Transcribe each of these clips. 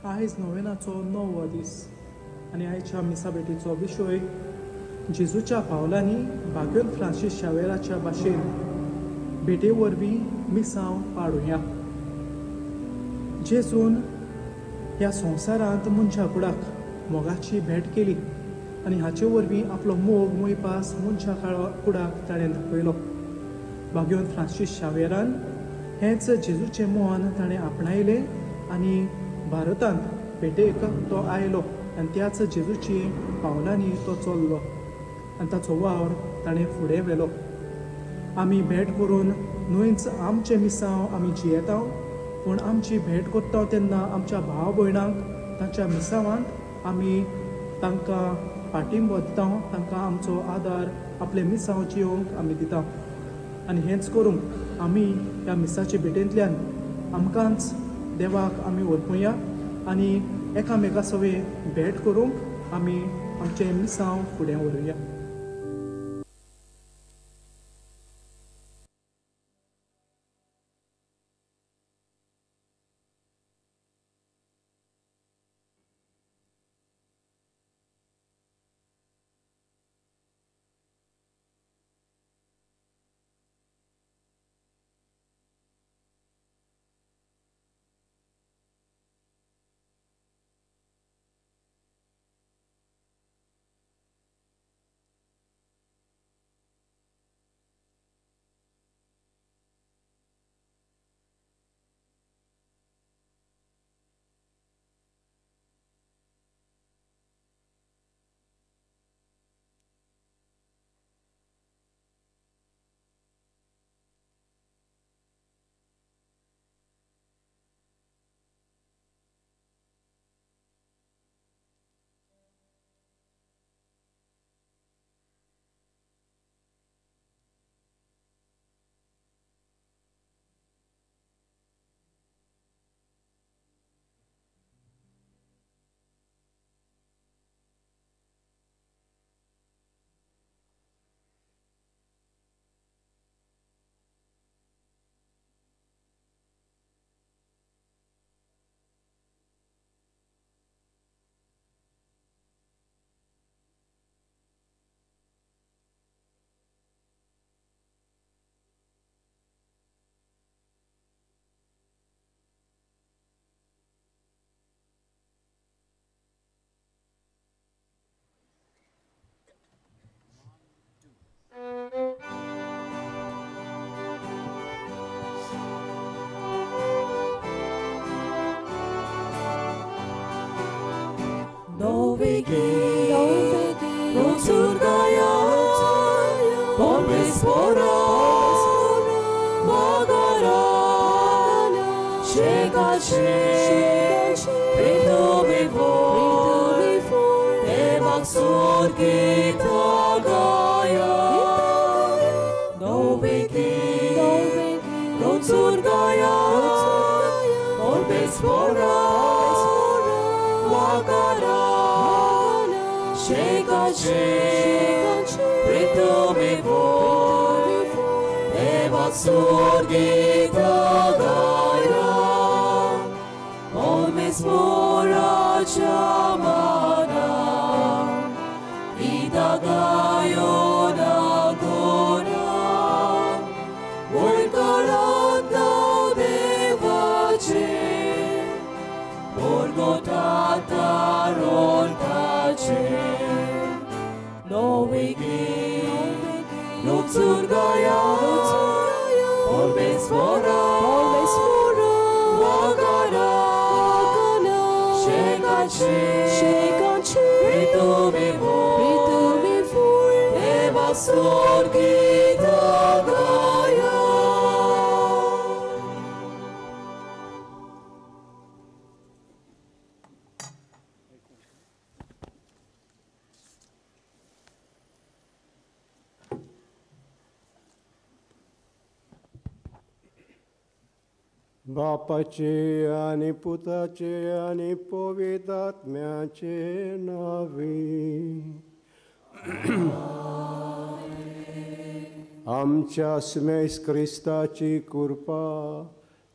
आयज नोवेनाचो 9वो दीस आनी आयच्या मिसा भेटीचो विशय जेजूच्या पावलांनी भाग्योन फ्रांसीस शावेराच्या भाशेन भेटे वरवीं मिसांव पाडुया. जेजून ह्या संवसारांत मनशा कुडाक मोगाची भेट केली आनी हाचे वरवीं आपलो मोग मोयपास मनशा कुडाक ताणें दाखयलो. भाग्योन फ्रांसीस शावेरान हेंच जेजूचें मन ताणें आपणायलें आनी भारतांत भेटेक तो आयलो आनी त्याच जेजूची पावलांनी तो चल्लो आनी ताचो वावर ताणें फुडें व्हेलो. आमी भेट करून न्हयच आमचें मिसांव आमी जियेता, पूण आमची भेट करता तेन्ना आमच्या भाव भयणांक तांच्या मिसांवांत आमी तांकां पाठिंबो दिता, तांकां आमचो आदार आपले मिसांव जियोवंक आमी दिता. आनी हेंच करूंक आमी ह्या मिसाचे भेटेंतल्यान आमकांच देवाक आमी ओळखुया आनी एकामेका सवें भेट करूंक आमी आमचें मिसांव फुडें व्हरुया. बापाचे आनी पुताचे आनी पवित्र आत्म्याचे नांवे. आमच्या स्मेस क्रिस्ताची कृपा,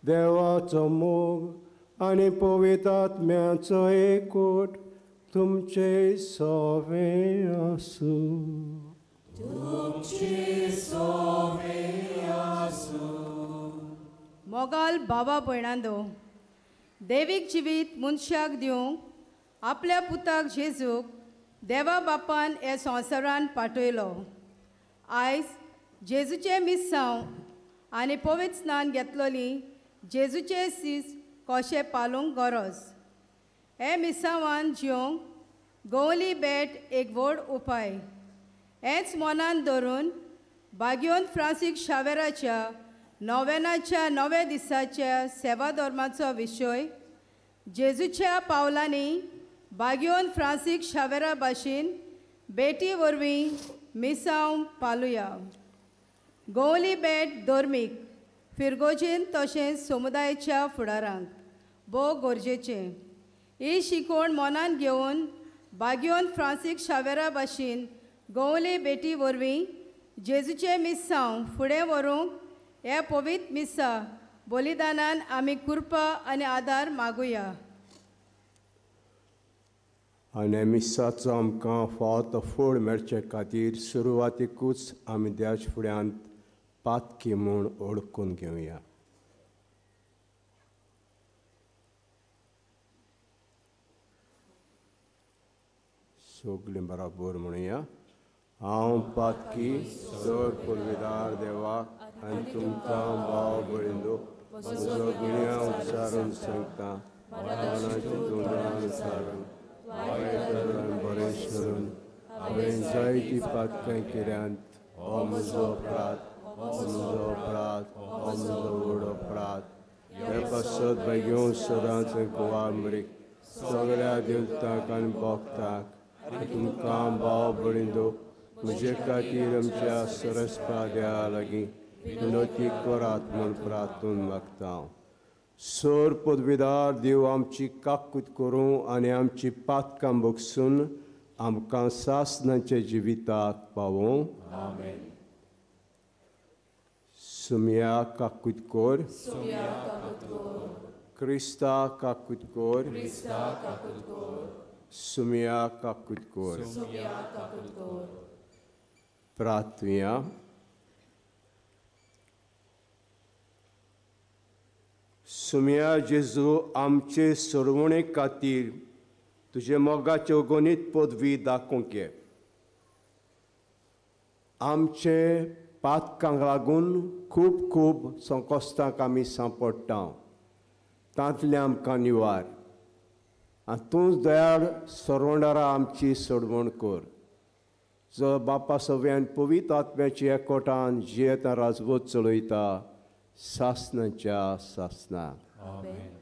देवाचो मोग आनी पवित्र आत्म्याचो एकवट तुमचे सवे आसूं. तुमचे सवे आसूं. मोगाल बाबा भयणांदो, देवीक जिवीत मनशाक दिवंक आपल्या पुताक जेजूक देवा बापान ह्या संवसारान पाठयलो. आयज जेजूचें मिस्सांव आनी पवित्र स्नान घेतलोली जेजूचें सीस कशें पालोवंक गरज. हे मिस्सांवान जिवंक गवली भेट एक व्हड उपाय. हेंच मनान धरून बाग्योन फ्रांसीक शावेराच्या नोवेनाच्या नव्या दिसाच्या सेवा धर्माचो विशय जेजूच्या पावलांनी बाग्योन फ्रांसीक शावेरा भाशेन बेटी वरवीं मिसांव पालुया. गवली भेट धर्मीक फिरगोजेन तशेंच समुदायाच्या फुडारांक भोव गरजेचें. ही शिकवण मनान घेवन बाग्योन फ्रांसीक शावेरा भाशेन गवली बेटी वरवीं जेजूचें मिस्सांव फुडें व्हरूंक ह्या पवित्र मिसा बलिदानान आमी कृपा आनी आदार मागुया. आनी मिसाचो आमकां फावो तो फोड मेळचे खातीर सुरवातीकूच आमी देश फुड्यांत पातकी म्हूण ओळखून घेवया. सगळीं बराबर म्हणुया. हांव पातकी चड पुर्विदार देवाक आनी तुमकां भाव भयणींनो म्हजो गुन्यांव उच्चारून सांगता. मनाच्या तोंडान उच्चारून वायट धरून बरें करून हांवें जायतीं पातकां केल्यांत. हो म्हजो अपराध, हो म्हजो अपराध, हो म्हजो व्हड अपराध. हे पासत बेगीन सदांच कुवार मरीक सगळ्या देवतांक आनी भक्तांक आनी तुमकां भाव भयणींनो म्हजे खातीर आमच्या सरस्पा देवा लागीं विनवती करात म्हूण प्रार्थून मागता. सर पदवीदार देव आमची काकूत करूं आनी आमची पातकां बगसून आमकां सासणाच्या जिविताक पावोवं. आमेन. सुमया काकूत कर, क्रिस्ता काकूत कर, सुमया काकूत कर. प्रार्थुया. सुमया जेजू आमचे सरवणे खातीर तुजे मोगाच्यो गणीत पदवी दाखोवंक ये. आमचे पातकांक लागून खूब खूब संकश्टांक आमी सांपडटा, तांतलें आमकां निवार आनी तूंच दयाळ सरवणारा आमची सोडवण कर. जो बापा सव्यान पवित्र आत्म्याची एकवटान जियेता राजवत चलयता सासणाच्या सासणाक. आमेन.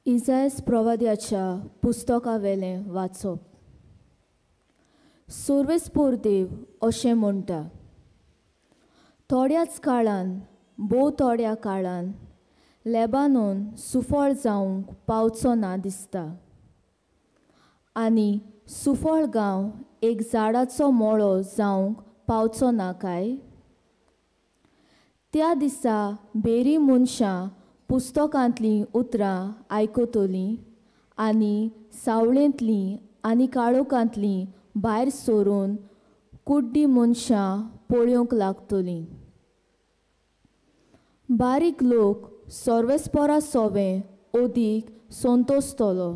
इजायस प्रवाद्याच्या पुस्तकावेलें वाचप. सर्वेस्पोर देव अशें म्हणटा, थोड्याच काळान, भोव थोड्या काळान लेबानोन सुफळ जावंक पावचो ना दिसता आनी सुफळ गांव एक झाडाचो मोळो जावंक पावचो ना काय? त्या दिसा बेरी मनशां पुस्तकांतलीं उतरां आयकतलीं आनी सावळेंतलीं आनी काळोखांतलीं भायर सरून कुड्डी मनशां पळोवंक लागतलीं. बारीक लोक सर्वेस्पोरा सोवें अदीक संतोसतलो.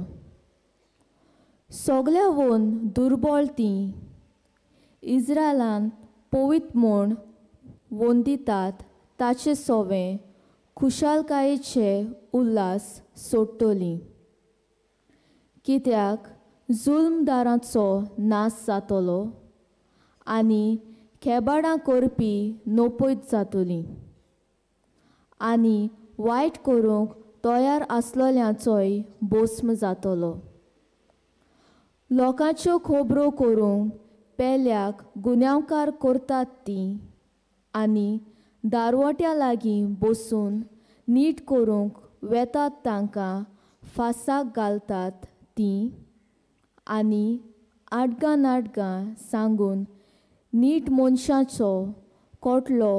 सगल्यावन दुर्बळ तीं इस्रायलांत पवित्र म्हूण वंदितात ताचे सोवें खुशालकायेचे उल्हास सोडटलीं. कित्याक जुल्मदारांचो नाश जातलो आनी खेबाडां करपी नपयत जातलीं आनी वायट करूंक तयार आसलेल्यांचोय भस्म जातलो. लोकांच्यो खबरो करूंक पेल्याक गुन्यांवकार करतात तीं आनी दारवट्या लागीं बसून नीट करूंक वेतात तांकां फासाक घालतात तीं आनी आडगां नाटगां सांगून नीट मनशाचो कोटलो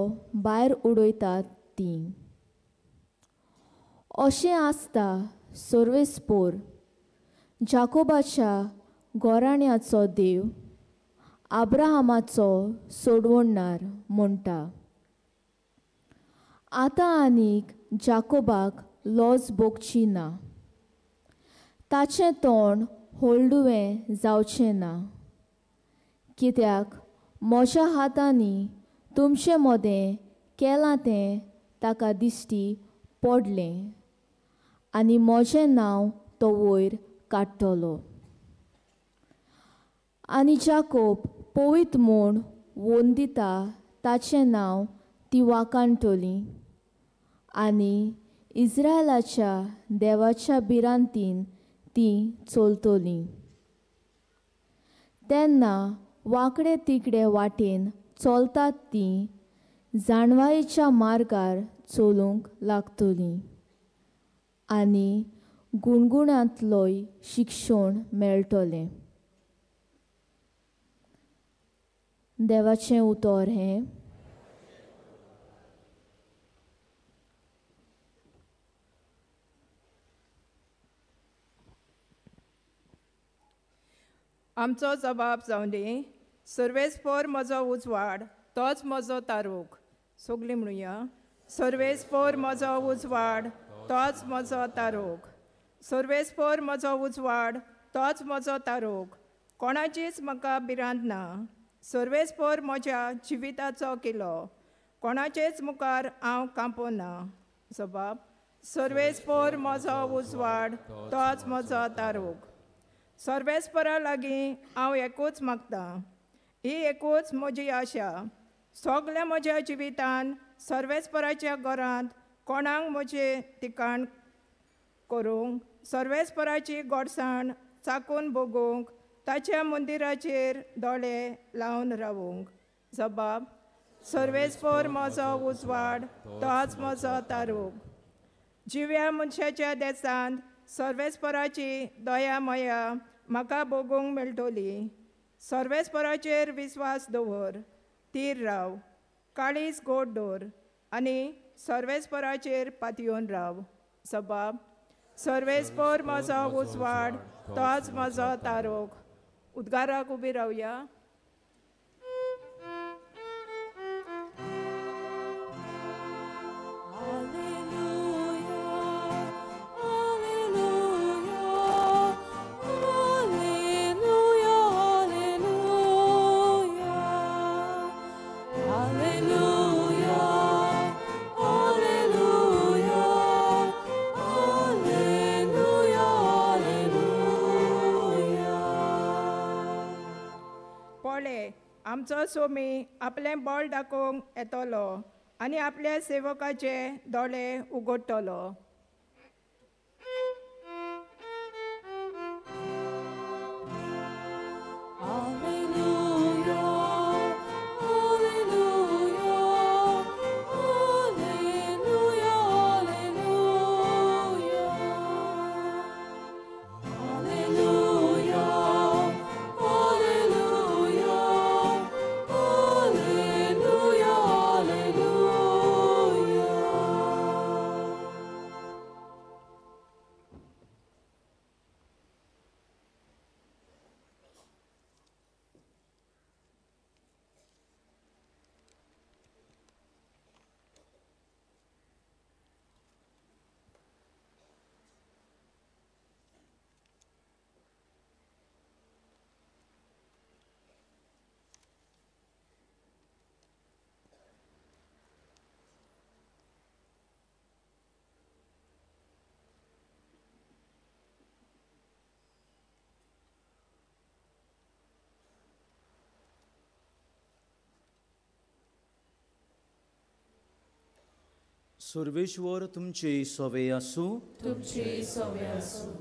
भायर उडयतात तीं. अशें आसता सर्वेस्पोर जाकोबाच्या गोराण्याचो देव आब्राहामाचो सोडवणदार म्हणटा. आतां आनीक जाकोबाक लॉज भोगची ना, ताचें तोंड हळडुवें जावचें ना, कित्याक म्हज्या हातांनी तुमचे मदें केलां तें ताका दिश्टी पडलें आनी म्हजें नांव तो वयर काडटलो. आनी जाकोब पवित्र म्हूण वंदिता ताचें नांव ती वाखाणटली आनी इस्रायलाच्या देवाच्या भिरांतीन ती चलतली. तेन्ना वांकडे तिकडे वाटेन चलतात ती जाणवायेच्या मार्गार चलूंक लागतली आनी गुणगुणांतलोय शिक्षण मेळटलें. देवाचें उतर हें. आमचो जबाब जावं दी, सर्वेस्पोर म्हजो उजवाड तोच म्हजो तारूक. सगलीं म्हणुया, सर्वेस्पोर म्हजो उजवाड तोच म्हजो तारूक. सर्वेस्पोर म्हजो उजवाड तोच म्हजो तारूक, कोणाचीच म्हाका भिरांत ना. सर्वेस्पोर म्हज्या जिविताचो किलो, कोणाचेच मुखार हांव कांपोना. जबाब, सर्वेस्पोर म्हजो उजवाड तोच म्हजो तारूक. सर्वेस्परा लागीं हांव एकूच मागतां, ही एकूच म्हजी आशा. सगल्या म्हज्या जिवितान सर्वेस्पराच्या घरांत कोणाक म्हजें ठिकाण करूंक, सर्वेस्पराची गोडसाण चाकून भोगूंक, ताच्या मंदिराचेर दोळे लावन रावूंक. जबाब, सर्वेस्पोर म्हजो उजवाड तोच म्हजो तारूक. जिव्या मनशाच्या देसांत सर्वेस्पराची दया मया म्हाका भोगूंक मेळटली. सर्वेस्पराचेर विस्वास दवर, तीर राव, काळीज गोड दवर आनी सर्वेस्पराचेर पातयेवन राव. जबाब, सर्वेस्पोर म्हजो उजवाड तोच म्हजो तारूक. उद्गाराक उबी रावया. आमचो सोमी आपलें बळ दाखोवंक येतलो आनी आपल्या सेवकाचे दोळे उगडटलो. सर्वेश्वर तुमचे सवे आसूं. तुमचे सवे आसूं.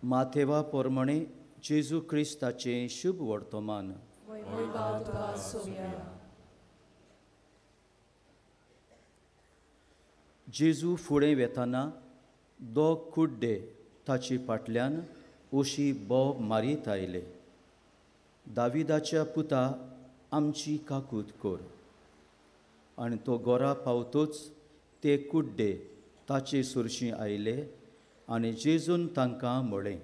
माथेवा प्रमाणे जेजू क्रिस्ताचें शुभ वर्तमान. जेजू फुडें वेताना दोग कुड्डे ताचे फाटल्यान अशी बोब मारीत आयले. दाविदाच्या पुता आमची काकूत कर. आनी तो गोरा पावतोच ते कुड्डे ताचे सुरशी आयले आनी जेजून तांकां म्हळें,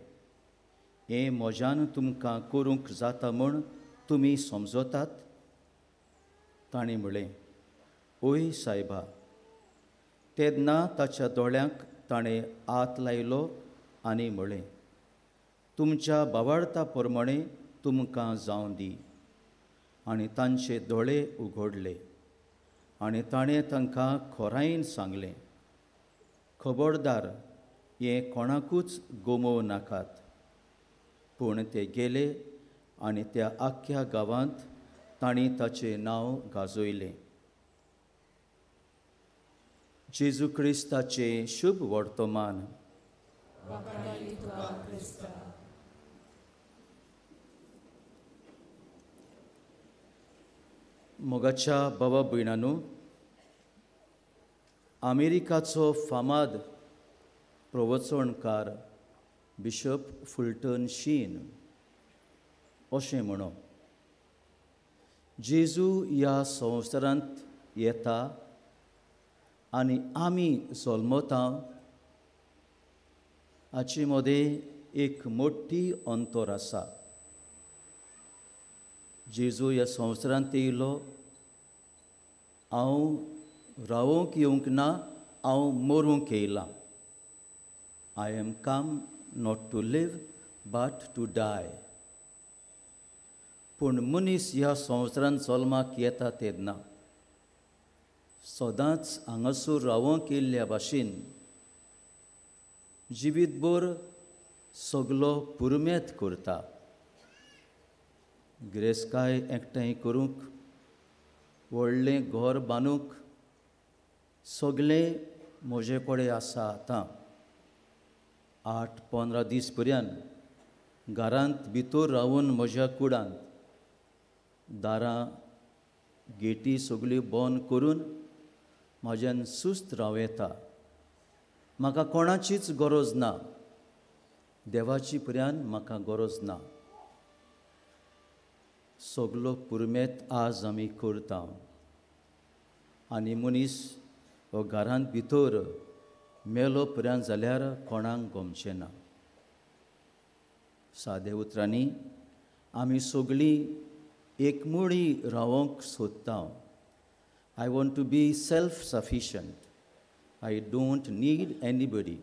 हें म्हज्यान तुमकां करूंक जाता म्हूण तुमी समजतात? तांणी म्हळें, ओय सायबा. तेन्ना ताच्या दोळ्यांक ताणें हात लायलो आनी म्हळें, तुमच्या बावाडता प्रमाणे तुमकां जावं दी. आनी तांचे दोळे उगडले आनी ताणें तांकां खोरायेन सांगलें, खबरदार, हें कोणाकूच गमोवं नाकात. पूण ते गेले आनी त्या आख्ख्या गांवांत तांणी ताचें नांव गाजयलें. जेजू क्रिस्ताचें शुभ वर्तमान. मोगाच्या बाबा भयणांनो, अमेरिकाचो फामाद प्रवचणकार बिशप फुलटन शीन अशें म्हणो, जेजू ह्या संवसारांत येता आनी आमी जल्मता हाचे मदें एक मोठी अंतर आसा. जेजू ह्या संवसारांत येयलो, हांव रावोंक येवंक ना, हांव मरूंक येयलां. I am come not to live but to die. पूण मनीस ह्या संवसारांत जल्माक येता तेन्ना सदांच हांगासर रावोंक येयल्ल्या भाशेन जिवीतभर सगलो पुरुमेत करता. गिरेस्तकाय एकठांय करूंक, व्हडलें घर बांदूंक सगळें म्हजे कडेन आसा. आतां 8-15 दीस पर्यंत घरांत भितर रावून म्हज्या कुडांत दारां गेटी सगळ्यो बंद करून म्हज्यान सुस्त रावं येता. म्हाका कोणाचीच गरज ना, देवाची पर्यंत म्हाका गरज ना. सगलो पुरुमेत आज आमी करता आनी मनीस हो घरांत भितर मेलो पर्यंत जाल्यार कोणाक गमचें ना. सादे उतरांनी आमी सगळीं एकमुळी रावंक सोदता. I want to be self sufficient, I don't need anybody.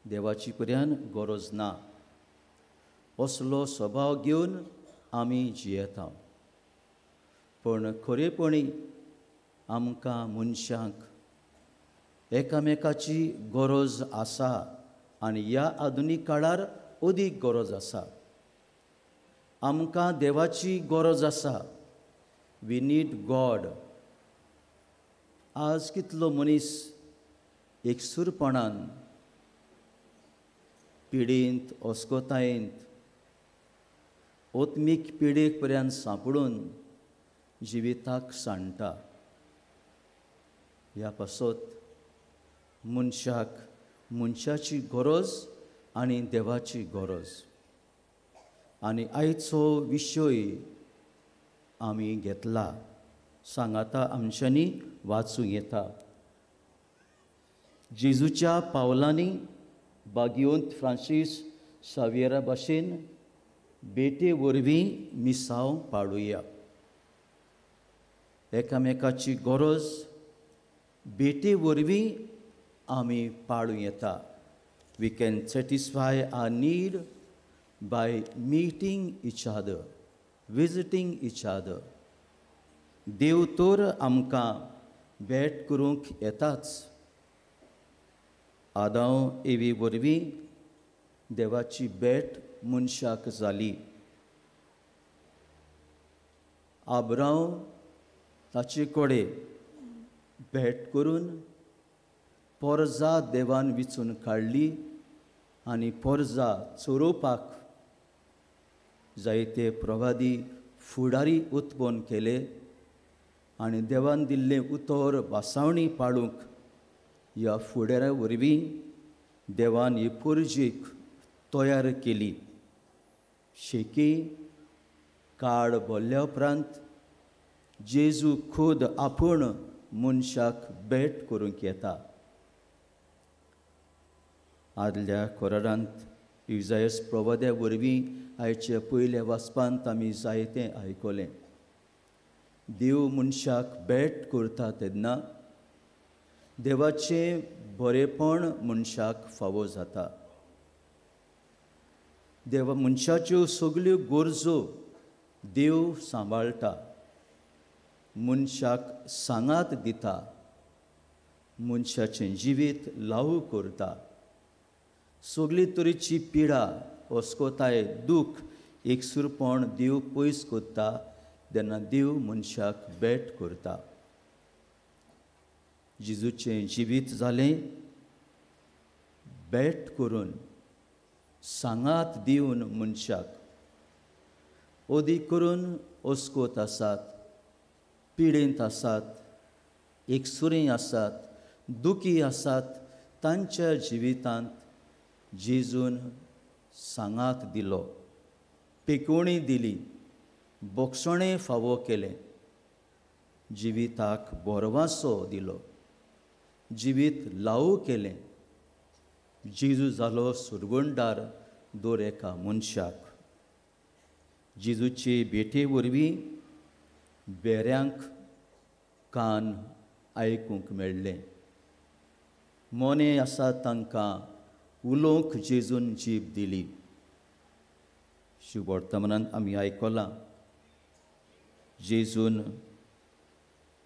देवाची पर्यंत गरज ना. असलो स्वभाव घेवन आमी जियेता. पूण खरेपणी आमकां मनशांक एकामेकाची गरज आसा आनी ह्या आधुनीक काळार अदीक गरज आसा. आमकां देवाची गरज आसा. We need God. आज कितलो मनीस एकसूरपणान पिडेंत, अस्कोतायेंत, आत्मीक पिडेक पर्यंत सांपडून जिविताक सांडटा. ह्या पासत मनशाक मनशाची गरज आनी देवाची गरज. आनी आयचो विशय आमी घेतला, सांगाता आमच्यांनी वाचूं येता. जेजूच्या पावलांनी बागियोंत फ्रांसीस सावियरा भाशेन बेटे वरवीं मिसांव पाडुया. एकामेकाची गरज बेटे वरवीं आमी पाळूं येता. We can satisfy our need by meeting each other, visiting each other. देव तर आमकां भेट करूंक येताच. आदांव एवी वरवीं देवाची भेट मनशाक जाली. आब्रांव ताचे कडेन भेट करून पोरजा देवान विचून काडली आनी पोरजा चरोवपाक जायते प्रवादी फुडारी उत्पन्न केले आनी देवान दिल्लें उतर भासावणी पाळूंक ह्या फुडाऱ्या वरवीं देवान ही पोरजेक तयार केली. शेकी काळ भरल्या उपरांत जेजू खुद आपूण मनशाक भेट करूंक येता. आदल्या कोरारांत इजायस प्रवाद्या वरवीं आयचे पयल्या वाचपांत आमी जायतें आयकलें. देव मनशाक भेट करता तेन्ना देवाचें बरेपण मनशाक फावो जाता. देवा मनशाच्यो सगल्यो गरजो देव सांबाळटा, मनशाक सांगात दिता, मनशाचें जिवीत लावू करता. सगली तरेची पिडा, अस्कोताय, दूख, एकसूरपण देव पयस करता तेन्ना देव मनशाक भेट करता. जेजूचें जिवीत जालें भेट करून, सांगात दिवन मनशाक. अदीक करून अस्कोत आसात, पिडेंत आसात, एकसुरें आसात, दुखी आसात, तांच्या जिवितांत जेजून सांगात दिलो, पेकोवणी दिली, बोगसणें फावो केलें, जिविताक बोरवासो दिलो, जिवीत लावू केलें. जेजू जालो सुरगुणदार दर एका मनशाक. जेजूचे भेटे वरवीं बेऱ्यांक कान आयकूंक मेळ्ळें, मोने आसा तांकां उलोवंक जेजून जीब दिली. शुभवर्तमानांत आमी आयकलां जेजून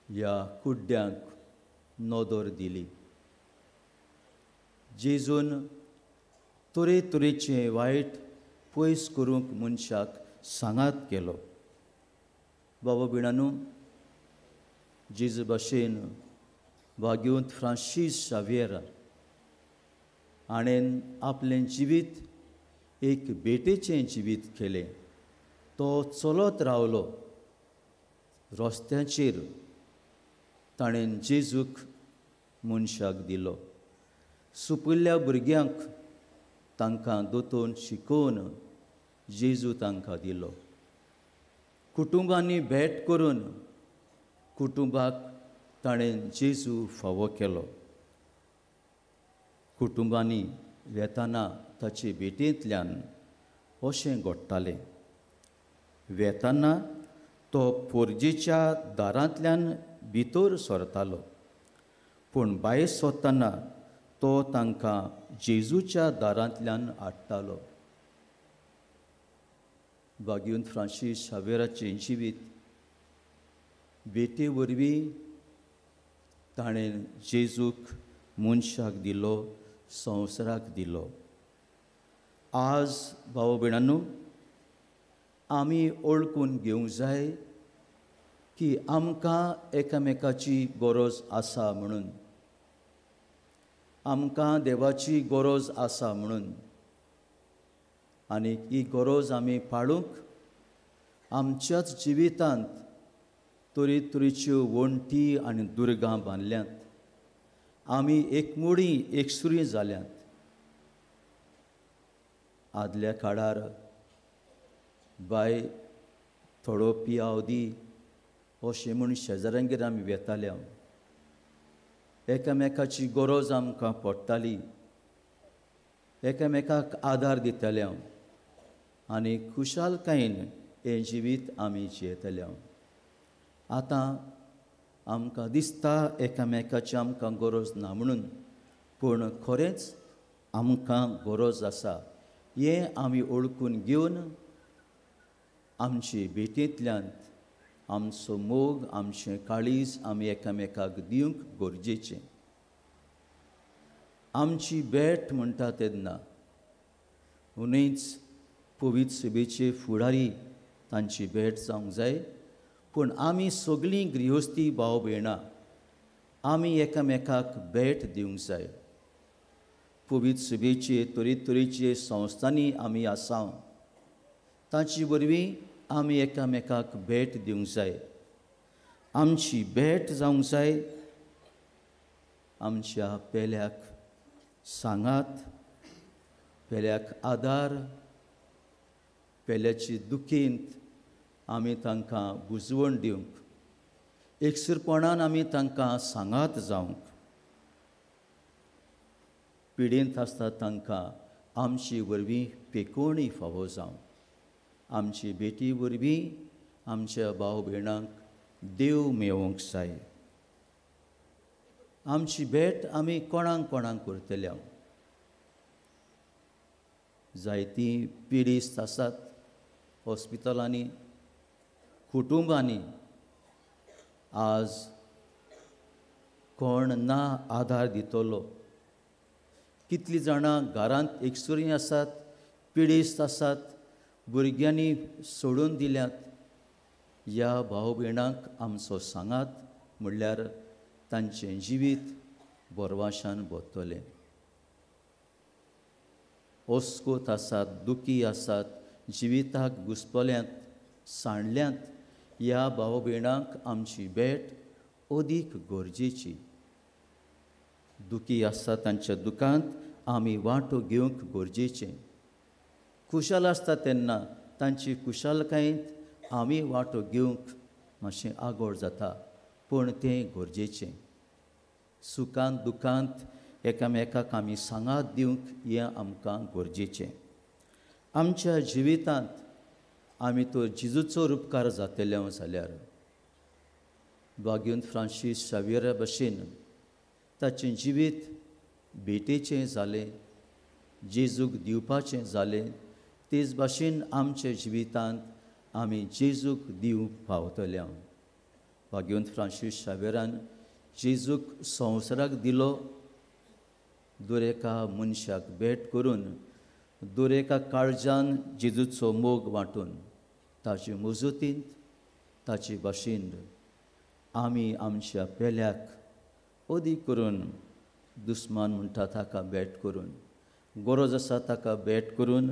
ह्या कुड्ड्यांक नदर दिली. जेजून तरेतरेचें वायट पयस करूंक मनशाक सांगात केलो. बाबा भयणांनो, जेजू भाशेन भाग्यवंत फ्रांसीस शाव्येर हाणें आपलें जिवीत एक भेटेचें जिवीत केलें. तो चलत रावलो रस्त्याचेर, ताणें जेजूक मनशाक दिलो. सुपुल्ल्या भुरग्यांक तांकां दोतोन शिकोवन जेजू तांकां दिलो. कुटुंबांनी भेट करून कुटुंबाक ताणें जेजू फावो केलो. कुटुंबांनी वेताना ताचे भेटेंतल्यान अशें घडटालें. वेताना तो पोरजेच्या दारांतल्यान भितर सरतालो, पूण भायर सरतना तो तांकां जेजूच्या दारांतल्यान हाडटालो. भाग्यवंत फ्रांसीस शाव्येराचें जिवीत भेटे वरवीं ताणें जेजूक मनशाक दिलो, संवसाराक दिलो. आज भाव भयणांनो, आमी ओळखून घेवंक जाय की आमकां एकामेकाची गरज आसा म्हणून, आमकां देवाची गरज आसा म्हणून. आनी ही गरज आमी पाळूंक आमच्याच जिवितांत तरेतरेच्यो वण्टी आनी दुर्गां बांदल्यांत. आमी एकमुडी एकसुरी जाल्यांत. आदल्या काळार बाय थोडो पियाव दी अशें म्हूण शेजाऱ्यांगेर आमी वेताले. एकामेकाची गरज आमकां पडटाली, एकामेकाक आदार दिताले आनी खुशालकायेन हें जिवीत आमी जियेताले. आतां आमकां दिसता एकामेकाची आमकां गरज ना म्हणून, पूण खरेंच आमकां गरज आसा हें आमी ओळखून घेवन आमचे भेटेंतल्यान आमचो मोग, आमचें काळीज आमी एकामेकाक दिवंक गरजेचें. आमची भेट म्हणटा तेन्ना उणीच पवित्र सभेचे फुडारी तांची भेट जावंक जाय, पूण आमी सगळीं गृहस्थी भाव भयणां आमी एकामेकाक भेट दिवंक जाय. पवित्र सभेचे तरेतरेचे संस्थांनी आमी आसा, तांचे वरवीं आमी एकामेकाक भेट दिवंक जाय. आमची भेट जावंक जाय आमच्या पेल्याक सांगात, पेल्याक आदार, पेल्याची दुखींत आमी तांकां बुजवण दिवंक, एकसुरपणान आमी तांकां सांगात जावंक, पिडेंत आसता तांकां आमची वरवीं पेकोवणी फावो जावं, आमची भेटी वरवीं आमच्या भाव भयणांक देव मेळोवंक जाय। आमची भेट आमी कोणाक कोणाक करतल्या? जायतीं पिडेस्त आसात हॉस्पिटलांनी, कुटुंबांनी, आज कोण ना आधार दितलो। कितलीं जाणां घरांत एकसुरीं आसात, पिडेस्त आसात, भुरग्यांनी सोडून दिल्यात। ह्या भाव भयणांक आमचो सांगात म्हणल्यार तांचें जिवीत बरवाशान बदतलें। ओस्कोत आसात, दुखी आसात, जिविताक घुसपल्यांत, सांडल्यांत, ह्या भाव भयणांक आमची भेट अदीक गरजेची। दुखी आसता तांच्या दुखांत आमी वांटो घेवंक गरजेचें। खुशाल आसता तेन्ना तांची खुशालकायेंत आमी वांटो घेवंक मातशें आगोळ जाता, पूण तें गरजेचें। सुखांत दुखांत एकामेकाक आमी सांगात दिवंक हें आमकां गरजेचें। आमच्या जिवितांत आमी तो जेजूचो रुपकार जातले जाल्यार बाग्यून फ्रांसीस शावियरा भशेन ताचें जिवीत भेटेचें जालें, जेजूक दिवपाचें जालें, तेच भाशेन आमच्या जिवितांत आमी जेजूक दिवंक पावतले। बाग्यून फ्रांसीस शावियरान जेजूक संवसाराक दिलो, दरेका मनशाक भेट करून, दरेका काळजान जेजूचो मोग वांटून, ताचे मजतींत, ताचे भाशेन आमी आमच्या पेल्याक अदीक करून दुस्मान म्हणटा ताका भेट करून, गरज आसा ताका भेट करून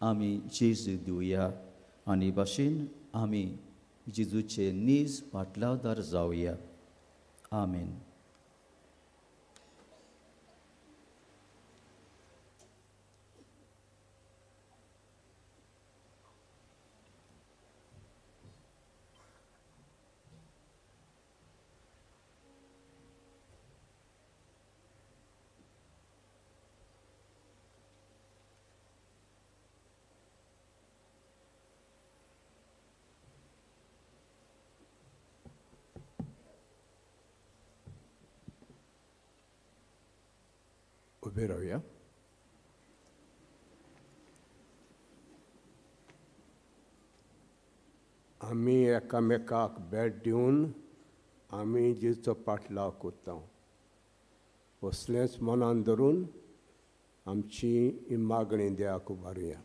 आमी जेजू दिवया आनी भाशेन आमी जेजूचे नीज पाटलावदार जावया। आमेन। उभे राहूया। आमी एकामेकाक भेट दिवन आमी जेजूचो पाटलाव करता, असलेंच मनान धरून आमची ही मागणी देवाक उबारुया।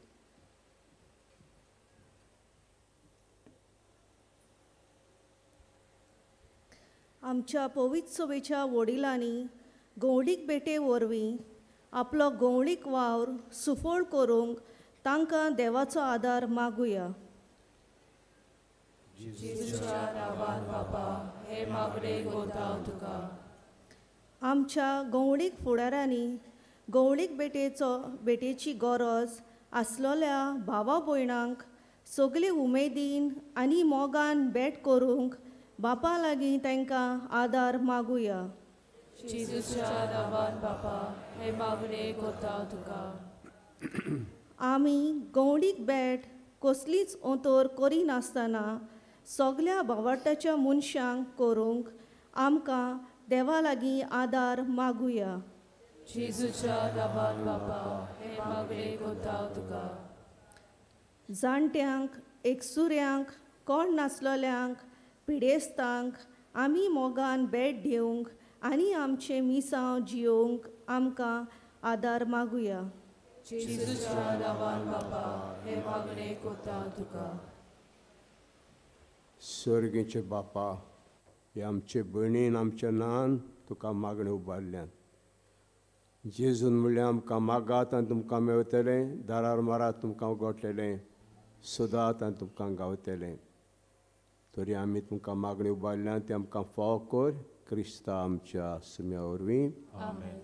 आमच्या पवित्र सभेच्या वडिलांनी गवळीक भेटे वरवीं आपलो गवळीक वावर सुफळ करूंक तांकां देवाचो आदार मागुया। आमच्या गवळीक फुडारांनी गवळीक भेटेची गरज आसलेल्या भावा भयणांक सगळे उमेदीन आनी मोगान भेट करूंक बापा लागीं तांकां आदार मागुया। जेजूच्या नांवान बापा हे मागणे कोता तुका। आमी गवळीक भेट कसलीच ओंतोर करिनासतना सगल्या भावार्ताच्या मनशांक करूंक आमकां देवा लागीं आदार मागुया। जेजूच्या नांवान बापा हे मागणे कोता तुका। जाणट्यांक, एकसुऱ्यांक, कोण नासलेल्यांक, पिडेस्तांक आमी मोगान भेट दिवंक आनी आमचें मिसांव जियोवंक आमकां आदार मागुया। जेजूच्या नांवान बापा हे मागणे कोता तुका। स्वर्गीचे बापा, हे आमचे भयणीन आमच्या नान तुका मागणें उबारल्यान। जेजून म्हणलें आमकां मागात आनी तुमकां मेळटलें, दारार मारात तुमकां उगडटलें, सोदात आनी तुमकां गावतलें। तरी आमी तुमकां मागणी उबारल्यान ती आमकां फाव कर, क्रिस्ता आमच्या सुम्या वरवीं। आमेन।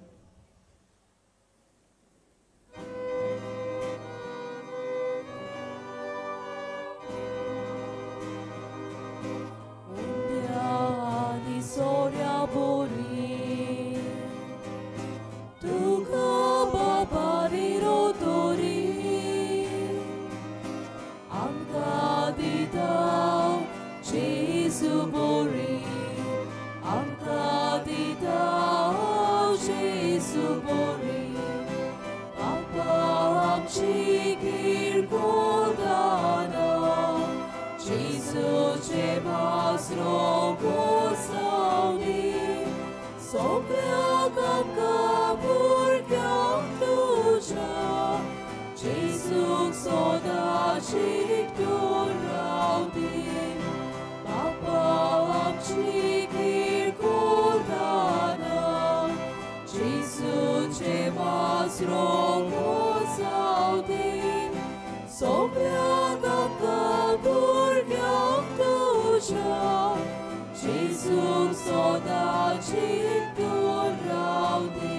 आमची किरकोळ दाना जेजूचे भासरो गोसावनी सगळ्याक आमकां भुरग्यांक तुज्या जेजूक सदां चिकटून रावदी बापा आमची किरकोळ दाना जेजूचे भासरो गोसावनी सगळ्याक आमकां भुरग्यांक तुज्या जेजूक सदां चिकटून रावदी.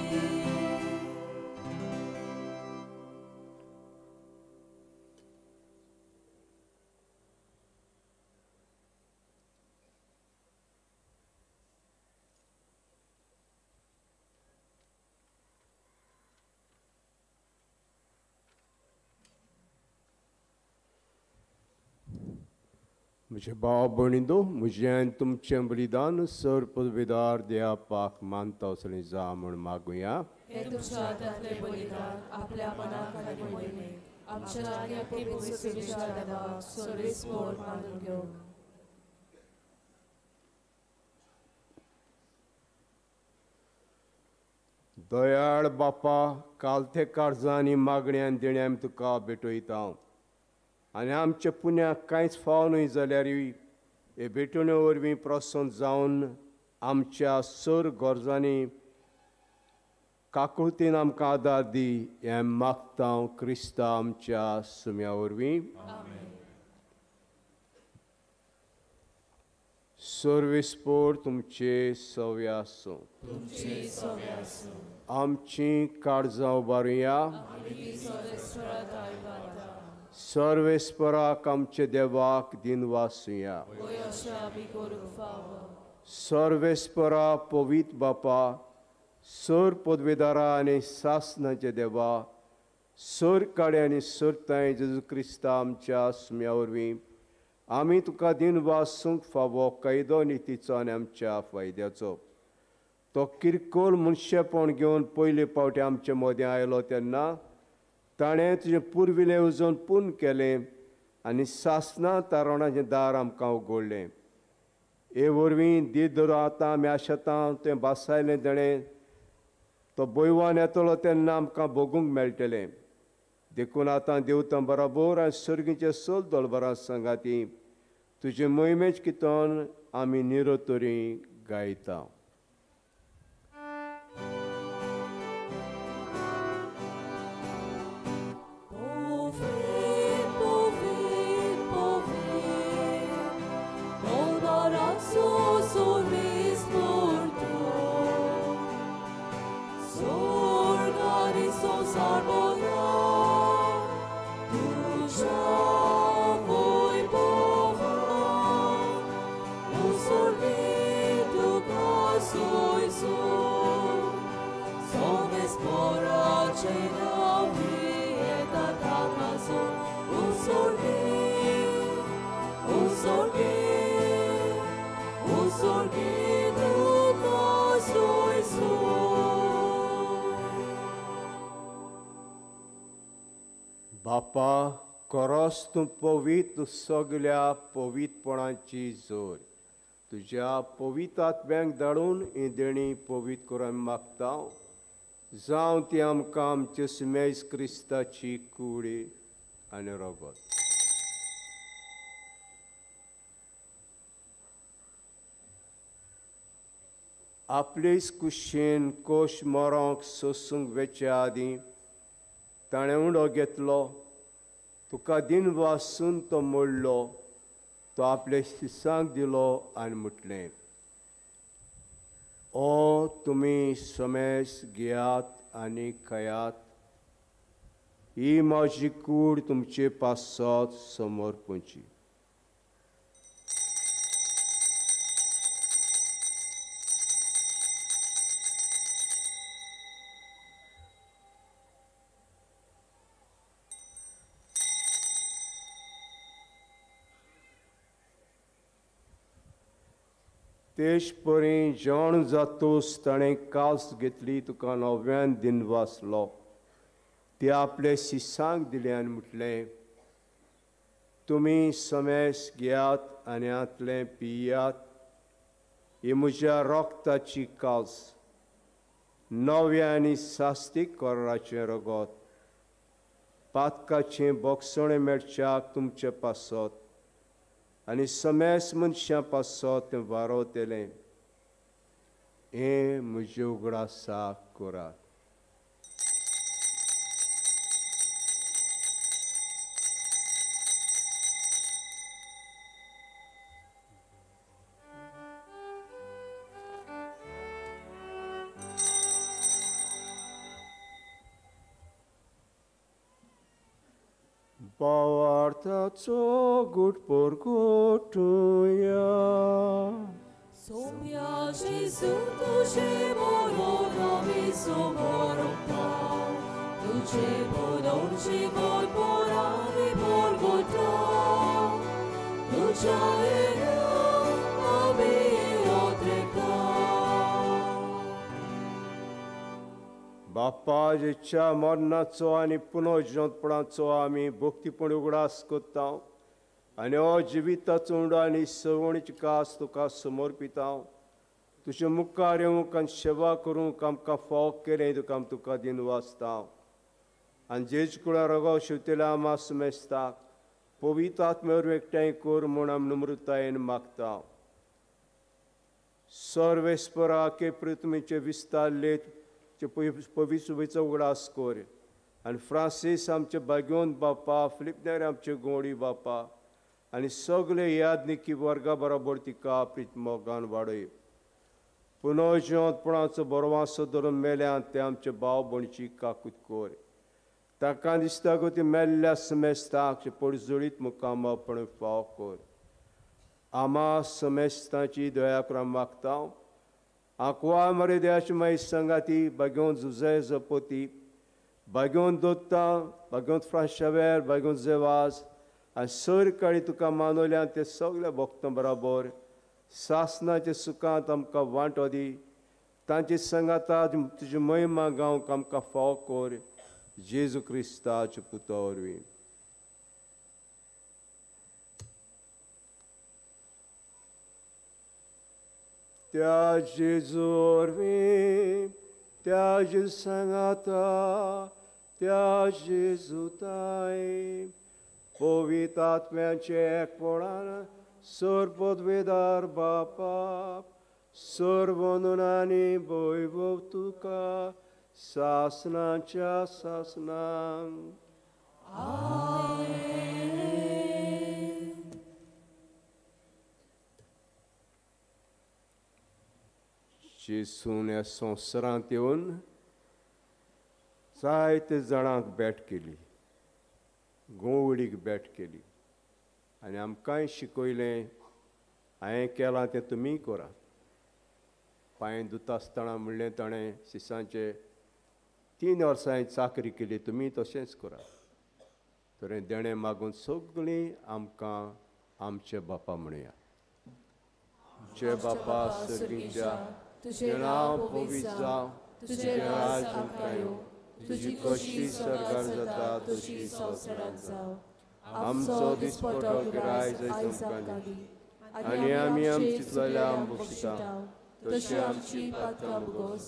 म्हजे भाव भयणींनो, म्हजें आनी तुमचें बलिदान सर पदवेदार देवा पाक मानता असलें जा म्हूण मागुया. हे तुमच्या हातांतलें बलिदान आपल्या मनाक आनी मोहिमेक आमच्या आनी पवित्र सेवेच्या देवाक सर्वेस्पोर मानून घेवंक. दयाळ बापा, कालते काळजां आनी मागण्या आनी देण्या आमी तुका भेटयता आनी आमच्या पुण्याक कांयच फाव न्हय जाल्यारूय हे भेटवणे वरवीं प्रसन्न जावन आमच्या सर गरजांनी काकुळतीन आमकां आदार दी हें मागता हांव क्रिस्ता आमच्या सुम्या वरवीं. सर्वेस्पोर तुमचे सव्या आसूं. आमची काळजां उबारुया. सर्वेस्पराक आमचे देवाक दिनवासुया. सर्वेस्परा पवित्र बापा, सर पदवेदारा आनी सासनाचे देवा, सर काडे आनी सरताय जेजू क्रिस्ता आमच्या सुम्या वरवीं आमी तुका दिनवासूंक फावो कायदो नितीचो आनी आमच्या फायद्याचो. तो किरकोळ मनशेपण घेवन पयले फावटी आमचे मदें आयलो तेन्ना ताणें तुजें पुर्विल्लें येवजण पूर्ण केलें आनी सासना तारवणाचें दार आमकां उगडलें. हे वरवीं दीद धरून आतां आमी आशेता तें भासायलें देणें तो भयवान येतलो तेन्ना आमकां भोगूंक मेळटलें. देखून आतां देवतां बराबर आनी सर्गीचे सल दलबरां सांगाती तुजे मोहिमेच कितन आमी निरोतरी गायता. बापा, कोरोस तूं पवित्र सगल्या पवित्रपणाची जोर तुज्या पवित्र आत्म्याक धाडून ही देणी पवित्र करून मागता. जावं ती आमकां आमचे सुमेज क्रिस्ताची कुडी आनी रगत. आपलेच कुशीन कोश मरोंक सोसूंक वेच्या आदीं ताणें उंडो घेतलो, तुका दिनवासून तो मोडलो, तो आपल्या शिसांक दिलो आनी म्हटलें, ओ तुमी समेस घेयात आनी खायात, ही म्हजी कूड तुमचे पासत समर्पणची. तेच परी जेवण जातूस ताणें कास घेतली, तुका नव्यान दिनवासलो, ती आपले शिसांक दिली आनी म्हटलें, तुमी समेस घेयात आनी हांतलें पियात, ही म्हज्या रोगताची कास, नव्या आनी सास्तीक कराराचें रगत, पातकाचें बोगसणें मेळच्याक तुमचे पासत आनी समेस मनशां पासत तें वारोवतलें. हें म्हजें उगडासाक करात. भावार्थाचो गुट परगटुया. सोम्या जेजू तुझे मोरोन आमी समोरता, तुझे मोरोन जिवन मोरामी परगटा, तुझ्या येण्या आमी ओद्रेता. बापा जेच्या मरणाचो आनी पुनर्जिवंतपणाचो आमी भक्तीपण उगडास करता आनी हो जिविताचो उंडो आनी सवणीची कास तुका समर्पिता. तुजे मुखार येवंक आनी सेवा करूंक आमकां फाव केलें तुका आमी तुका दिन वाचता. आनी जेज कुळा रगो शिवतेल्या आमा समेस्ताक पवित्र आत्म्या वरवीं एकठांय कर म्हूण आमी नम्रतायेन मागता. सर्वेस्परा के पृथ्वीचे विस्तारले पवित्र उगडास कर आनी फ्रांसीस आमचे भाग्योन बापा, फिलिपनेर आमचे गोंडी बापा आनी सगळे यादनिकी वर्गा बरोबर तिका प्रीत मोगान वाडय. पुनर्जिवंतपणाचो बरवासो धरून मेल्यान ते आमचे भाव भयणीची काकूत कर. ताका दिसता गो ती मेल्ल्या समेस्ताक पडजुळीत मुखामपण फाव कर. आमा समेस्तांची दया करून मागता. आंकवा मरे देवाची माई संगाती भाग्योन जुजे जपोती, भाग्योन दोत्ता, भाग्योन फ्रांस शावेर, भाग्योन जेवाज आनी सर काळी तुका मानवल्यान ते सगल्या भक्तां बराबर सासनाच्या सुखांत आमकां वांटो दी. तांचे संगाता तुजी महिमा गावंक आमकां फाव कर. जेजू क्रिस्ताच्या पुता वरवीं. त्या जेजू वरवीं, त्या जेजू सांगाता, त्या जेजू ताय पवित्र आत्म्याचे एकपणान सर्वपदवेदार बापा सर्वनून आनी वैभव तुका सासनाच्या सासनांक. जेजून ह्या संवसारांत येवन जायते जाणांक भेट केली, गोवडीक भेट केली आनी आमकांय शिकयलें, हांवें केलां तें तुमीय करात. पांय धुता आसतना म्हणलें ताणें शिसांचे 3 वर्सां हांवें चाकरी केली, तुमी तशेंच करात. तर देणें मागून सगळीं आमकां आमचे बापा म्हणया. आमचे बापा सर्गीच्या, तुजें नांव पवित्र जावं, तुजें राज आमकां येवं, तुजी कशी सरकार जाता तशी संवसारांत जावं. आमचो दिसपटो गिरायक आमकां दी आनी आमी आमची चल्या बक्षिता तशी आमची पातकां भोगोस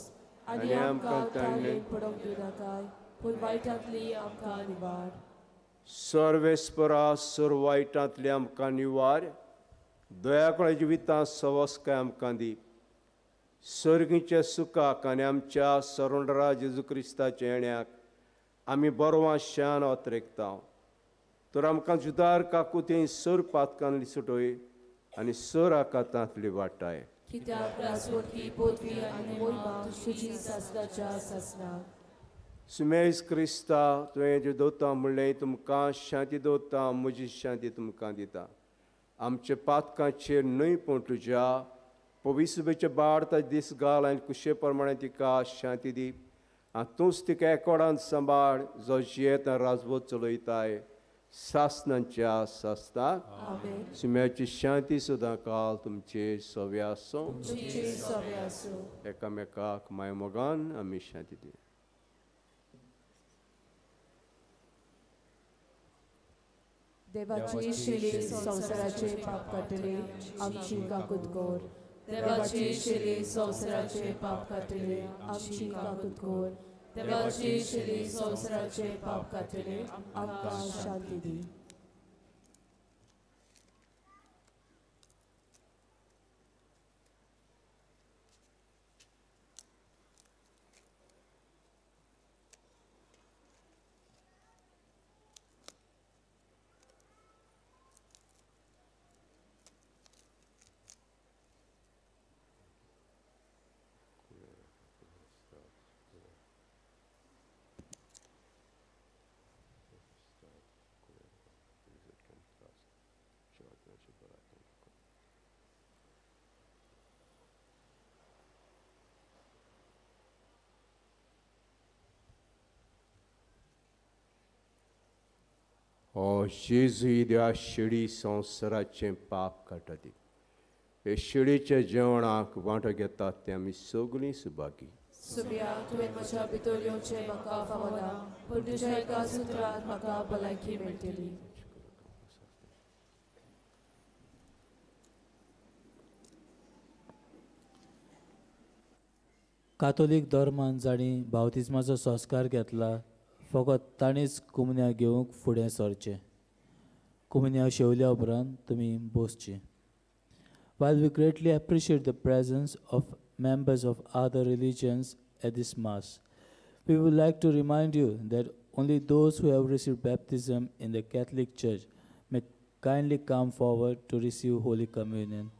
आनी आमकां ताणें पडोवंक दिवनाकाय, पूण वायटांतली आमकां निवार. सर्वेस्परा सर वायटांतली आमकां निवार. दयाकळ जिवितांत सवस्काय आमकां दी. सर्गीच्या सुखाक आनी आमच्या सरोंडरा जेजू क्रिस्ताच्या येण्याक आमी बरवां शान अत्रेकता. तर आमकां जुदार काकुती सर पातकांतली सुटय आनी सर आकातांतली वाटाय. कित्याक राजवटी पदवी आनी मोहिमा तुजी सासणाच्या सासणाक. सुमेज क्रिस्ता तुवें ज्यो दवरता म्हणलें तुमकां शांती दवरता, म्हजी शांती तुमकां दिता. आमच्या पातकांचेर न्हय पूण तुज्या पविसुबेचे बाळ दीस घाल आनी कुशे प्रमाणे तिका शांती दी आनी तूंच तिका एकोडान सांबाळ जो जियेत राजवत चलयताय सासनाच्या सासनाक. सुम्याची शांती सुद्दां काल तुमचे सव्या आसूं. एकामेकाक मायमोगान आमी शांती दी. देवाची शिली संवसाराचे पाप काडटली आमची काकूत कर. देवाची शिली संवसाराचे पाप काडटली आमची काकूत कर. देवाची शिली संवसाराचे पाप काडटली आमकां शांती दी. ओ जेजू देवा शिडी संवसाराचें पाप काडटा ती हे शिडीच्या जेवणाक वांटो घेतात ते आमी सगळीं सुभागी. सुब्या तुवें म्हज्या भितर येवचें म्हाका फावना, पूण तुज्या एका सुत्रान म्हाका भलायकी मेळटली. कातोलीक धर्मान जांणी बाप्तिज्माचो संस्कार घेतला फकत ताणीच कुमन्या घेवंक फुडें सरचें. कुमन्या शेवल्या उपरांत तुमी बसचीं. While we greatly appreciate the presence of members of other religions at this Mass, we would like to remind you that only those who have received baptism in the Catholic Church may kindly come forward to receive Holy Communion.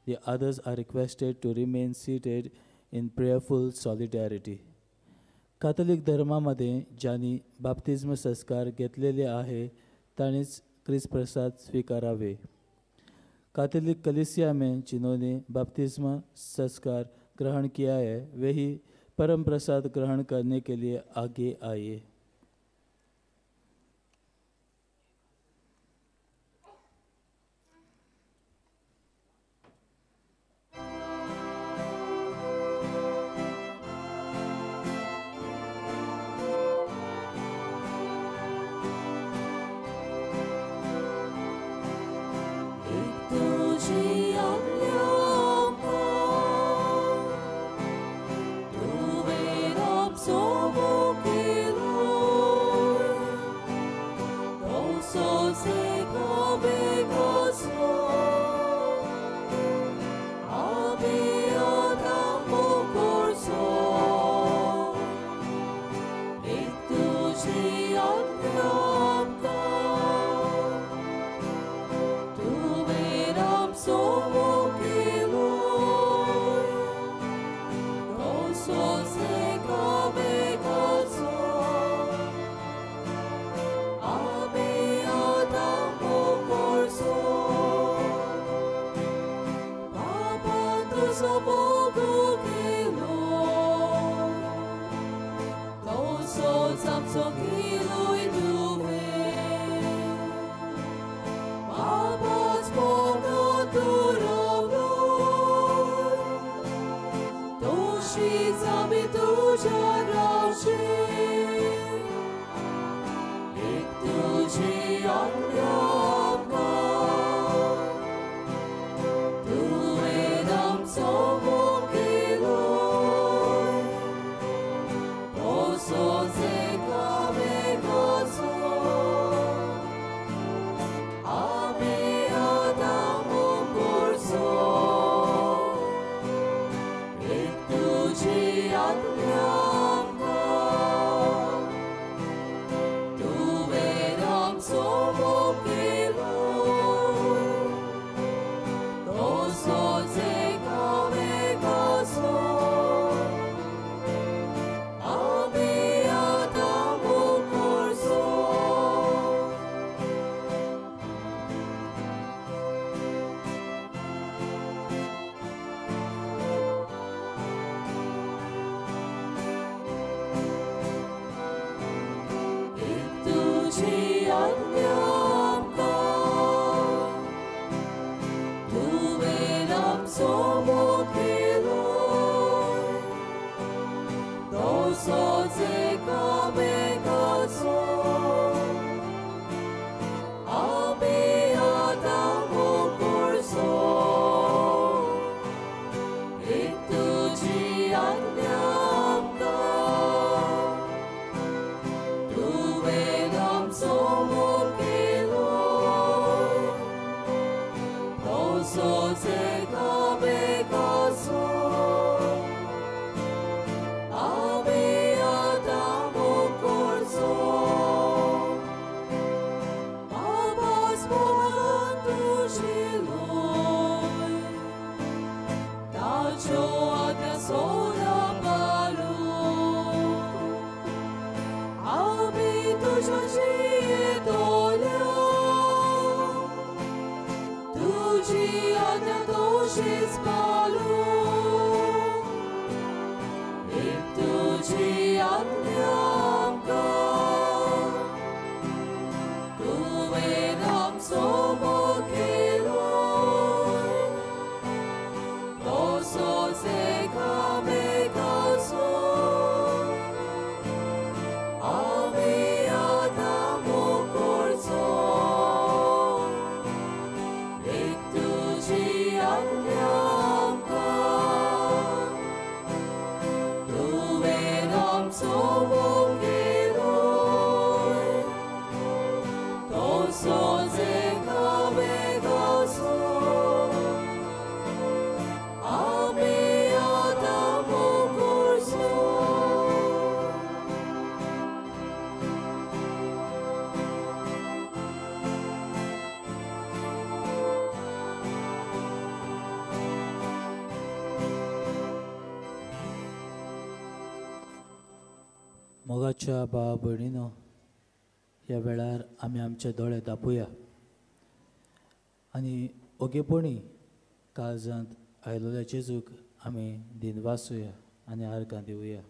The others are requested to remain seated in prayerful solidarity. Catholic धर्मामध्ये ज्यांनी बाप्तिज्म संस्कार घेतलेले आहे तांणीच क्रिस्त प्रसाद स्वीकारावे. Catholic कलीसिया में जिन्होंने बाप्तिज्म संस्कार ग्रहण किया है वे ही परम प्रसाद ग्रहण करने के लिए आगे आए. Amen. मोगाच्या भाव भयणीनो, ह्या वेळार आमी आमचे दोळे दापुया आनी ओगेपणी काळजांत आयलेल्या जेजूक आमी दिनवासुया आनी आर्गां दिवया.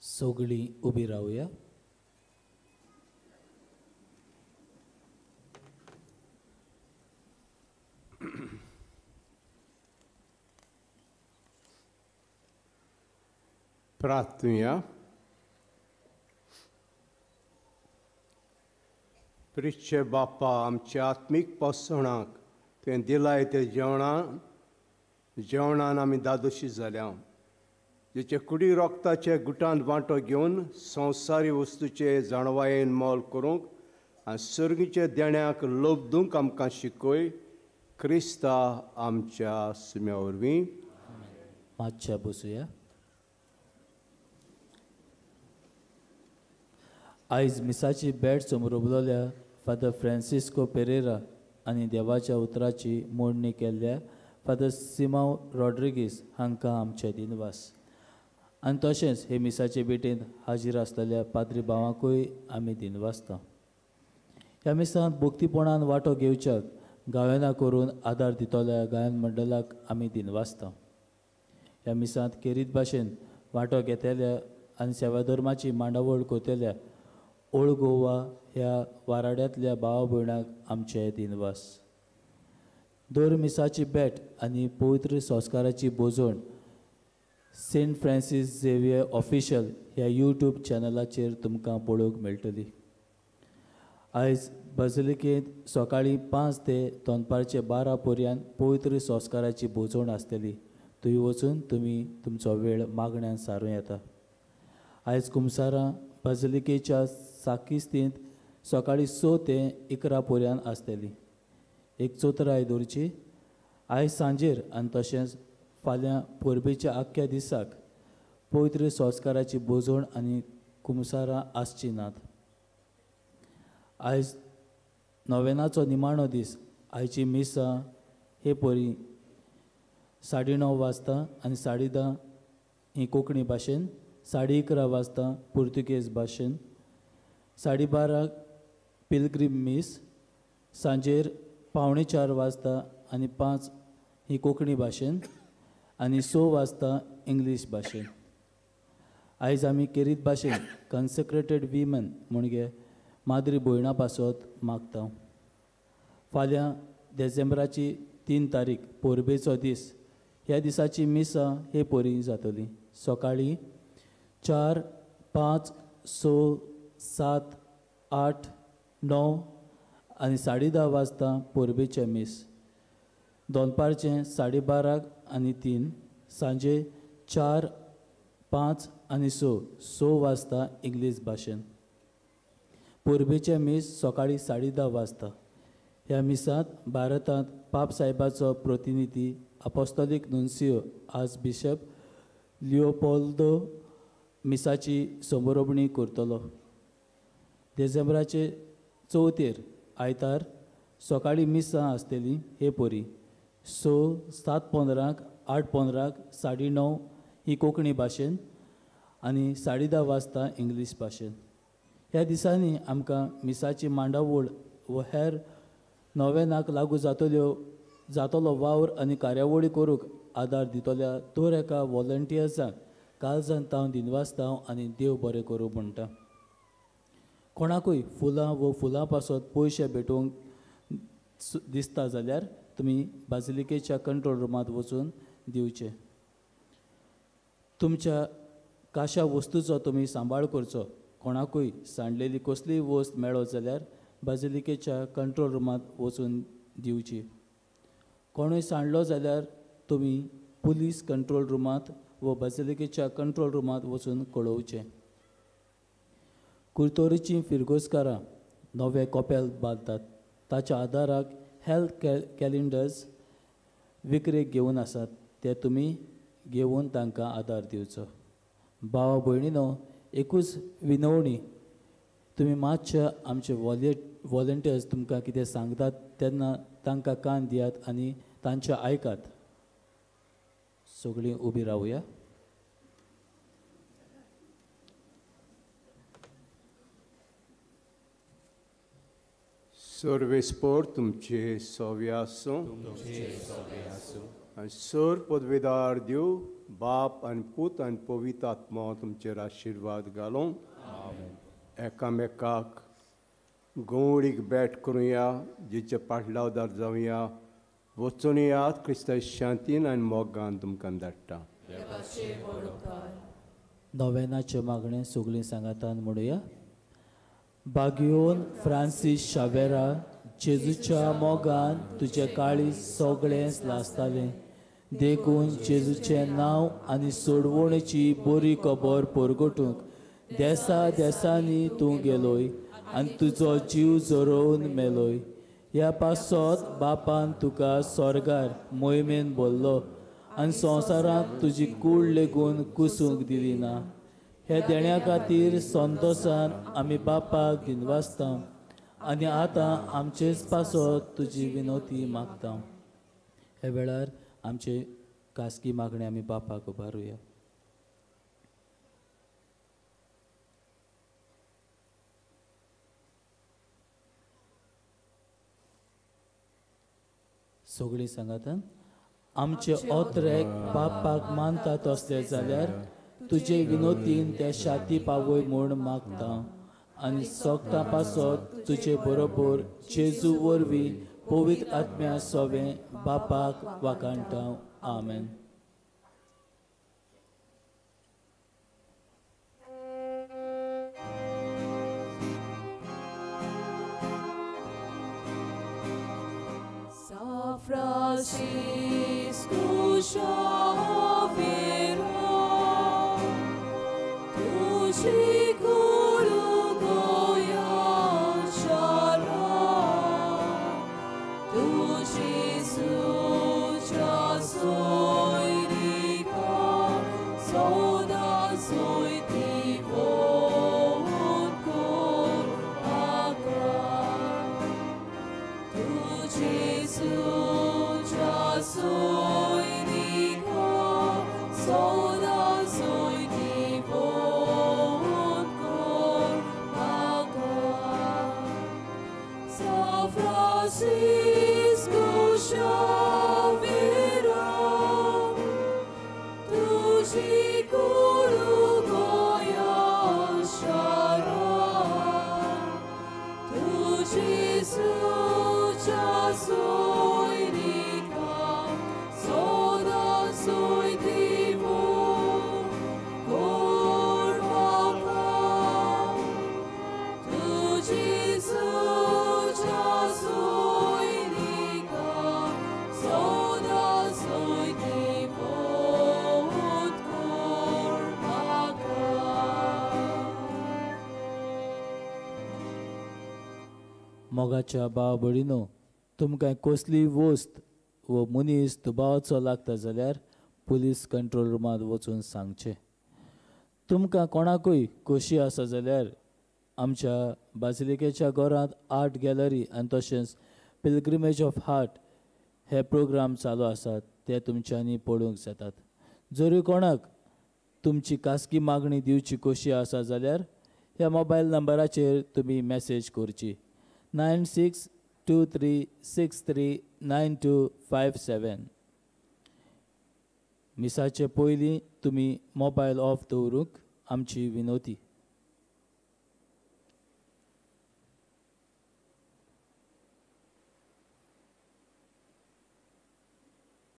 सगळीं उबी रावया. प्रार्थुया. प्रिचे बापा, आमच्या आत्मीक पोसणाक तुवें दिलाय ते जेवणान आमी दादोशी जाल्या, जेचे कुडी रोगताचे गुटांत वांटो घेवन संवसारी वस्तूचे जाणवायेन मोल करूंक आनी सर्गीचे देण्याक लोबदूंक आमकां शिकय, क्रिस्ता आमच्या सुम्या वरवीं. मातशा बसुया. आयज मिसाची भेट समरोबलोल्या फादर फ्रांसिस्को पेरेरा आनी देवाच्या उतराची मोडणी केल्ल्या फादर सिमाव रॉड्रिगीस हांकां आमचे दिनवास. आनी तशेंच हे मिसाचे भेटेंत हाजीर आसलेल्या पाद्री भावांकूय आमी दिनवासता. ह्या मिसांत भक्तीपणान वांटो घेवच्याक गायनां करून आदार दितल्या गायन मंडळाक आमी दिनवासता. ह्या मिसांत केरीत भाशेन वांटो घेतल्या आनी सेवा धर्माची मांडावळ करतल्या ओल्ड गोवा ह्या वाराड्यांतल्या भाव भयणाक आमचे दिनवास. दर मिसाची भेट आनी पवित्र संस्काराची बोजवण सेंट फ्रांसीस झेवियर ऑफिशियल ह्या यूट्यूब चॅनलाचेर तुमकां पळोवंक मेळटली. आयज बाजिलिकेंत सकाळीं 5 ते दनपारचे 12 पर्यंत पवित्र संस्काराची बोजवण आसतली. थंय वचून तुमी तुमचो वेळ मागण्यान सारूं येता. आयज कुमसारां बाजिलिकेच्या साकिस्तींत सकाळीं 6 ते 11 पर्यंत आसतली. एक चौथराय दवरची. आयज सांजेर आनी तशेंच फाल्यां परबेच्या आख्ख्या दिसाक पवित्र संस्काराची बोजवण आनी कुमसारां आसची नात. आयज नोवेनाचो निमाणो दीस. आयची मिसां हे परी 9:30 वाजता आनी 10:30 ही कोंकणी भाशेन, 11:30 वाजता पुर्तुगेज भाशेन, 12:30 पिलग्रीम मीस, सांजेर 3:45 वाजता आनी 5 ही कोंकणी भाशेन आनी 6 वाजता इंग्लीश भाशेन. आयज आमी केरीत भाशेन कन्सेक्रेटेड विमन म्हणजे माद्री भयणां पासत मागता. फाल्यां डिसेंबराची 3 तारीख परबेचो दीस. ह्या दिसाची मिसां हे परी जातली. सकाळीं 4, 5, 6, 7, 8, 9 आनी 10:30 वाजता परबेचें मीस, दनपारचें 12:30 आनी 3, सांजे 4, 5 आनी 6 वाजता इंग्लीश भाशेन. परबेचें मीस सकाळीं 10:30 वाजता. ह्या मिसांत भारतांत पाप साहेबाचो प्रतिनिधी apostolic nuncio archbishop Leopoldo मिसाची समरोपणी करतलो. डिसेंबराचे 4 आयतार सकाळीं मिसां आसतलीं हे परी 6, 7:15, 8:15, 9:30 ही कोंकणी भाशेन आनी 10:30 वाजता इंग्लीश भाशेन. ह्या दिसांनी आमकां मिसाची मांडावळ व हेर नोवेनाक लागू जातलो वावर आनी कार्यावळी करूंक आदार दितल्या दर एका वॉलंटियर्सांक काळजान तांव दिनवासतांव आनी देव बरें करूं म्हणटा. कोणाकूय फुलां व फुलां पासत पयशे भेटोवंक दिसता जाल्यार तुमी बाजिलिकेच्या कंट्रोल रुमांत वचून दिवचे. तुमच्या काशा वस्तूचो तुमी सांबाळ करचो. कोणाकूय सांडलेली कसलीय वस्त मेळत जाल्यार बाजिलिकेच्या कंट्रोल रुमांत वचून दिवची. कोणूय सांडलो जाल्यार तुमी पुलीस कंट्रोल रुमांत व बाजिलिकेच्या कंट्रोल रुमांत वचून कळोवचें. कुर्तोरीचीं फिरगोजकारां नवे कॉपेल बांदतात ताच्या आदाराक हेल्थ कॅलेंडर्स विक्रेक घेवन आसात ते तुमी घेवन तांकां आदार दिवचो. भावा भयणीनो, एकूच विनवणी, तुमी मातशे आमचे वॉलंटियर्स तुमकां कितें सांगतात तेन्ना तांकां कान दियात आनी तांचें आयकात. सगळीं उबी रावया. सर्वेस्पोर तुमचे सोवे आसूं आनी सर पदवेदार देव बाप आनी पूत आनी पवित्र आत्मा तुमचेर आशिर्वाद घालूं. एकामेकाक गवळीक भेट करुया, जेचे पाटलावदार जावया. वचून यात क्रिस्ता शांतीन आनी मोगान तुमकां धाडटा. नोवेनाचें मागणें सगळीं सांगातान म्हणुया. बागियोन फ्रांसीस शावेरा, जेजूच्या मोगान तुजें काळीज सगळेंच लासतालें, देखून जेजूचें नांव आनी सोडवणेची बरी खबर परगटूंक देसा देसांनी तूं गेलोय आनी तुजो जीव जरोवन मेलोय. ह्या पासत बापान तुका स्वर्गार मोहिमेन भरलो आनी संवसारांत तुजी कूड लेगून कुसूंक दिली ना. हे देण्या खातीर संतोसान आमी बापाक दिनवासता आनी आतां आमचेच पासत तुजी विनवती मागता. हे वेळार आमचे खासगी मागणें आमी बापाक उबारुया. सगळीं सांगातान आमचे ओत्रेक बापाक मानता तसले जाल्यार तुजे विनोदीन ते शाती पावय म्हूण मागता आनी सोगटां पासत तुजे बरोबर जेजू वरवीं पवित्र आत्म्या सोवें बापाक वाखाणटा. आमेन. Francisco Xavier, tuji kulu goya shara, tuji sucha soirika, soda soiti von kor aka, tuji sucha soirika, soda soiti von kor aka. São Francisco Xavier, tuji kulu goya shara, tuji sucha soirika, soda soiti von kor aka, tuji sucha soirika, soda soiti von kor aka. मोगाच्या भाव भयणीनो, तुमकां कसली वस्त वो मनीस दुबावाचो लागता जाल्यार police control रुमांत वचून सांगचें. तुमकां कोणाकूय खोशी आसा जाल्यार आमच्या बासिलिकेच्या घरांत आर्ट गॅलरी आनी तशेंच पिलग्रिमेज ऑफ हार्ट हे प्रोग्राम चालू आसात, ते तुमच्यांनी पळोवंक जातात. जरूय कोणाक तुमची खासगी मागणी दिवची खोशी आसा जाल्यार ह्या मोबायल नंबराचेर तुमी मॅसेज करची 9623639257. मिसाचे पयलीं तुमी मोबायल ऑफ दवरूंक आमची विनवती.